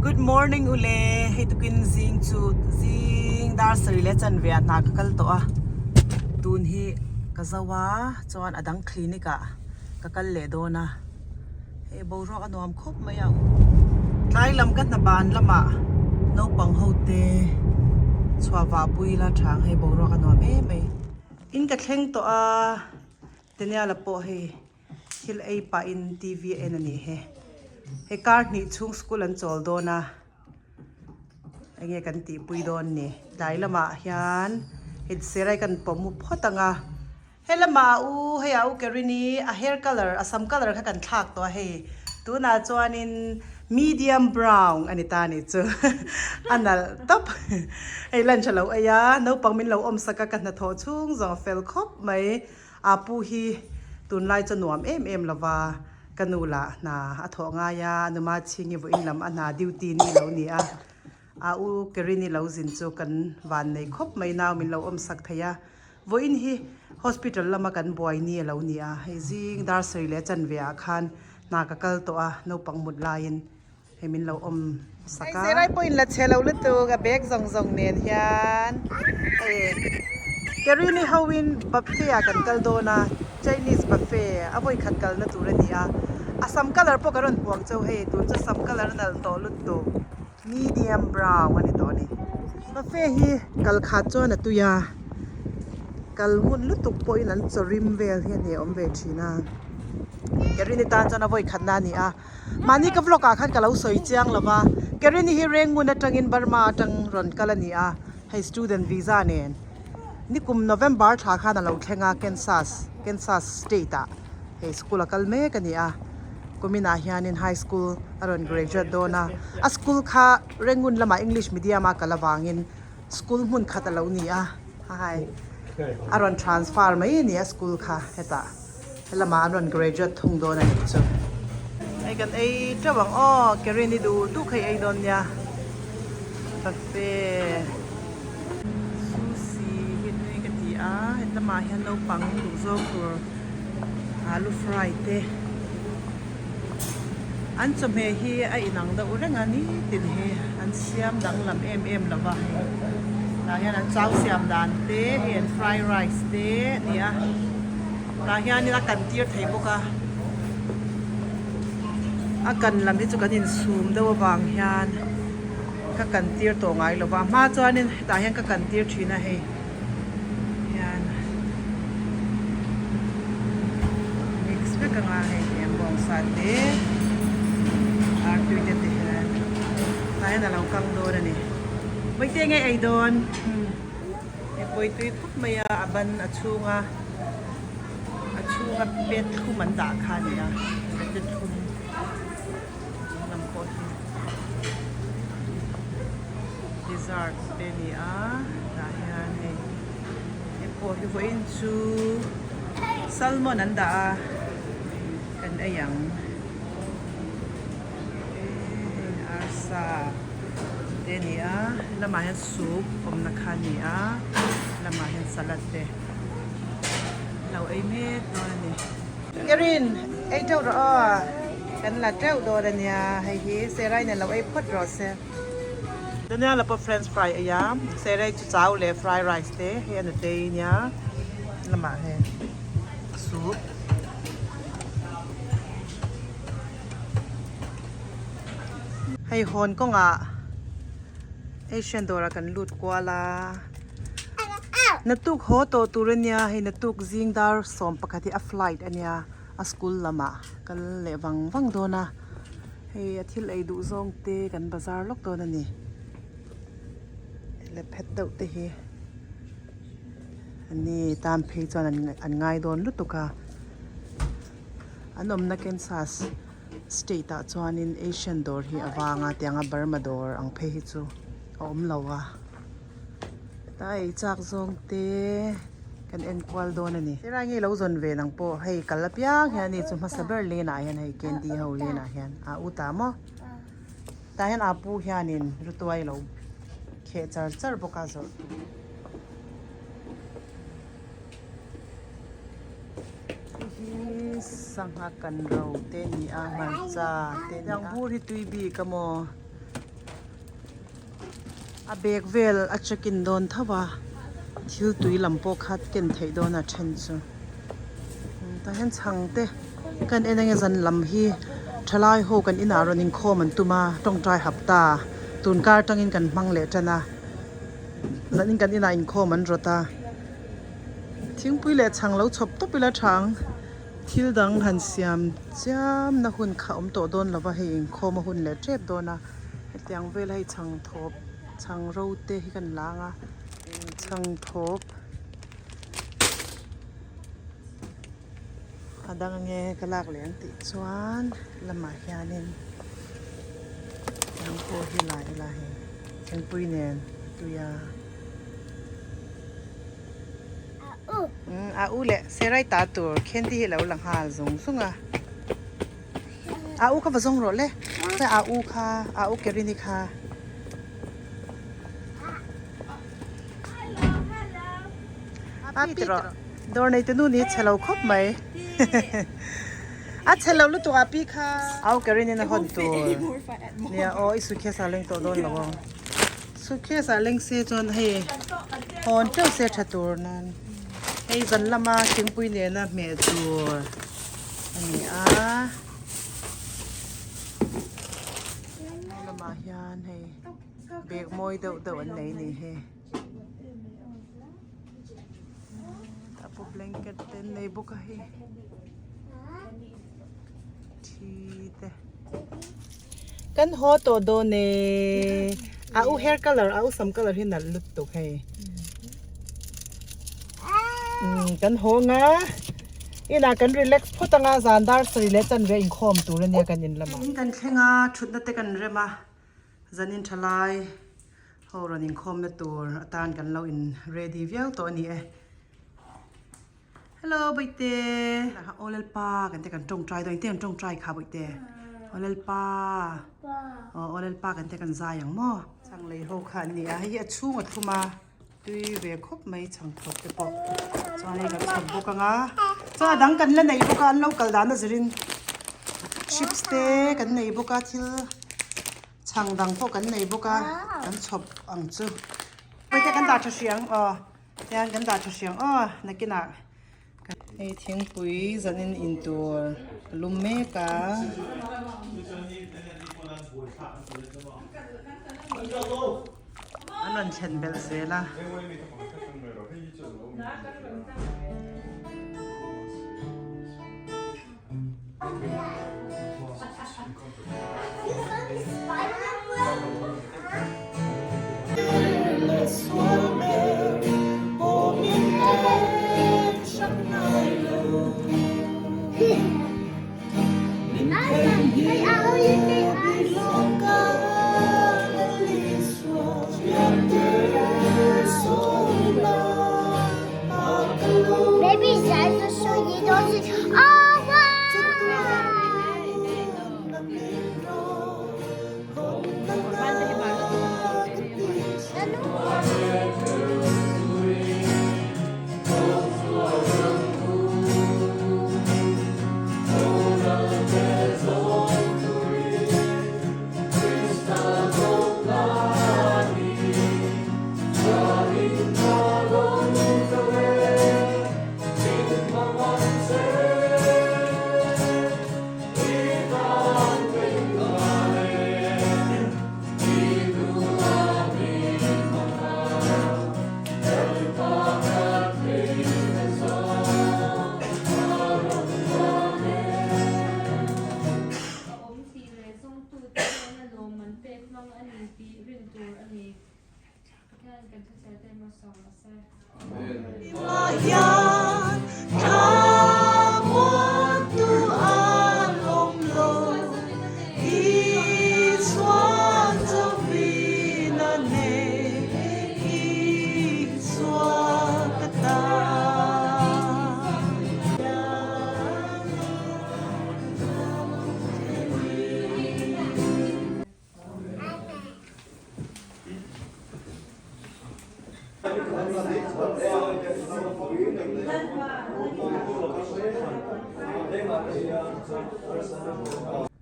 Good morning ule hei tukin zing chu zing dar sarih leh chanve ah hna ka kal tawh a tun hi ka zo a chuan a dang clinic ah ka kal leh dawn a hei boruak a nuam khawp mai a tlai lam ka hna ban lamah naupang ho te chhuah vah pui ila thang hei boruak a nuam em mai in ka thleng tawh a Daniel-a pawh hei. Thil ei pahin TV a en a nih hi. Hei kar hnih chhung school an chawl dawn a, enge kan tihpui dawn ni. Tlai lamah hian hei serai kan pawm mu phawt ang a, he lamah a u hei a u Kerini a hair colour a sam colour kha kan thlak tawh a hei tunah chuanin medium brown a ni ta a nih chu a nalh tawp. Hei lunch a lo ei a, naupang min lo awm sak a ka hnathawh chhung zawng a fel khawp mai. A pu hi tunlai chu nuam em em lova, ka nu lah hna a thawh ngai a, numa chhingi vawiin lam a hna duty ni lo ni a, a u Kerini lo zin chu kan van nei khawp mai nau min lo awm sak thei a, vawiin hi hospital lama kan buai ni a lo ni a, hei zing dar sarih leh chanve ah khan hna ka kal tawh a, naupang mut laiin. Hei min lo awm sak a. Hei Serai pawh in la chhe lo lutuk a bag zawng zawng nen hian hei Kerini ho in buffet ah kan kal dawn a Chinese buffet a vawi khat kalna tur a ni a a sam colour pawh ka rawn huang chauh hei tun chu sam colour a nalh tawh lutuk medium brown a ni tawh a ni. Buffet hi kal khat chuan a tui a kal ngun lutuk pawhin an chaw rim vel hi a hne awm ve thin a Kerini tan chuan a vawi khatna a ni a. Mahni ka vlog ah khan ka lo sawi chiang lo va, Kerini hi Rengun atangin Burma atang rawn kal a ni a, hei student visa nen. Nikum November thla khan a lo thleng a, Kansas, Kansas state ah hei school a kal mek a ni a. Kumin ah hianin high school a rawn graduate dawn a, a school kha Rengun lamah English medium a kal avangin school hmun khat a lo ni a, hai a rawn transfer mai a ni a school kha hetah. Helamah an rawn graduate thung dawn a nih chu. Hei kan ei teuh ang aw, Kerin i duh duh kha i ei dawn nia. Buffet sushi hi tui ka ti a, helamah hian naupang duh zawk tur alu fry te. An chawhmeh hi a inang deuh reng a nitin hi an siam danglam em em lo va hei tah hian an chau siam dan te hei an fry rice te a ni a tah hianin a kan tir thei bawk a a kan lam hi chu kan insum deuh avang hian ka kan tir tawh ngai lo va a hma chuanin hetah hian ka kan tir thin a hei. hian mix vek anga hei hian bawngsa te artui te te hian tah hian alo kang dawn ani vawiin enge ei dawn hei pawi tui khawp mai a a ban a chhunga a chhunga pet thlum an dah kha ani a pet thlum. Lam pawh hi dessert te a ni a tah hian hei hei pawh hi vawiin chu salmon an dah a kan ei ang hei arsa te a ni a lamah hian soup awmna kha a ni a lamah hian salad te an lo ei mek dawn a ni. Erin, ei teuh rawh aw. Kan la teuh dawn a nia, hei hi Serai nen lo ei phawt rawh se. Daniel-a pawh french fry ei a, Serai chu chau leh fry rice te hei a nutei nia lamah hei soup. Hei hawn kawngah Asian dawrah kan lut kual a. Naktuk haw tawh tur a nia, hei naktuk zing dar 11 hi a flight a nia, a school lamah kal leh vang vang dawn a, hei a thil ei duh zawng te kan bazar lawk dawn a ni, le phet deuh te hi a ni tan phei chuan an ngai dawn lutuk a, an awmna Kansas state ah chuanin Asian dawr hi a vang a tianga Burma dawr ang phei hi chu a awm lo a. Ta ei chak zawng te kan en kual dawn a ni. Helai nge lo zawn ve nang pawh hei kal apiang hian ni chu hmasa ber lane ah hian hei candy ho lane ah hian a u ta maw tah hian a pu hianin rutuai lo kheh char char bawk a zawrh tur. Hei hi sangha kan ro te a ni a hmarcha te a ni a. Tiang bur hi tui bik a maw. A bag vel a check in dawn tho a, thil tui lam pawh kha ken theih dawn a then chu. Tah hian chhang te kan en ange zan lam hi thalai ho kan inah rawn inkhawm an tum a, tawngtai hapta tun kar atangin kan hmang leh tan a, zanin kan inah inkhawm an rawt a, thingpui leh chhang lo chhawp tawp ila tha ang. Thil dang han siam chiam na hun kha awm tawh dawn lova hei inkhawm a hun leh tep dawn a hetiang vel hei chhang thawp chhang ro te hi kan lang a chhang thawp a dang ange ka lak leh ang tih chuan lamah hianin tiang pawh hi la ila hei thingpui nen a tui a. A u leh Serai ta tur candy hi a lo la nghal zung zung a. A u kha va zawng rawh le. Khawi a u kha a u Kerini kha. A pi tih rawh. Dawr nei tunu ni chhe lo khawp mai. A chhe lo lutuk a pi kha. A u Kerini na hawn tur. Nia aw i suitcase ah leng tawh dawn lo ang. Suitcase ah leng se chuan hei hawn teuh se tha tur nan hei zan lama thingpui nena hmeh tur a ni a lamah hian hei bag mawi deuh deuh an nei a ni hei tah pawh blanket te an nei bawk a hei thi te. Kan haw tawh dawn e. A u hair color a u sam color hi nalh lutuk hei. Umm kan haw anga inah kan relax phawt anga zan dar sarih leh chanve inkhawm tur ania kan in lamah. In kan thleng a thutna te kan rem a zanin tha lai ho rawn inkhawmna tur atan kan lo in ready viau tawh a ni e. Hello Bawihte Aw Lalpa kan te kan tawngtai dawn engtin an tawngtai kha Bawihte Aw Lalpa Aw Aw Lalpa kan te kan zai ang maw Chhang lei ho kha an ni a hei hi a chhung a thlum a tui ve khawp mai chhang thawp te pawh chuan hei kan chhawp bawk ang a chuan a dang kan la nei bawk a an lo kal dan a zirin chips te kan nei bawk a thil chhang dang pawh kan nei bawk a kan chhawp ang chu Bawihte kan dah tha hriang aw. Tian kan dah tha hriang aw nakinah hei thingpui zanin in tur a lum mek a. An rawn thlen belh zel a.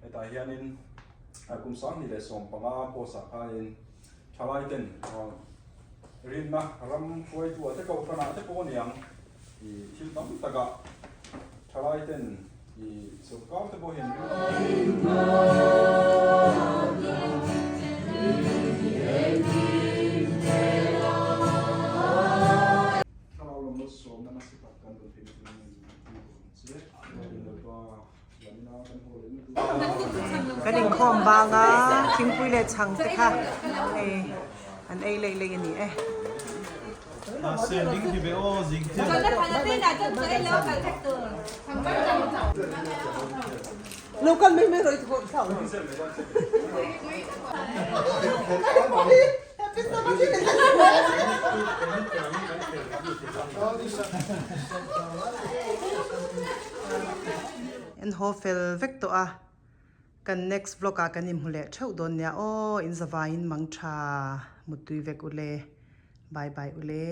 Hetah hianin kum 25 post ah khanin. Thalai ten rinna ram hruaitu ah te kohhran ah te pawh a niang i thil tam tak ah thalai ten i sawrkar te pawh hian rinna Thlarau lam malsawmna nasa tak kan rawn theihna turin a inzirtir bawk ang che. Lalpa. Kan inkhawm bang a, thingpui leh chhang te kha hei an ei leih leih a ni e. En haw fel vek tawh a, kan next vlog ah kan inhmu leh theuh dawn nia aw, in zavaiin mang tha muttui vek ule, bye bye ule.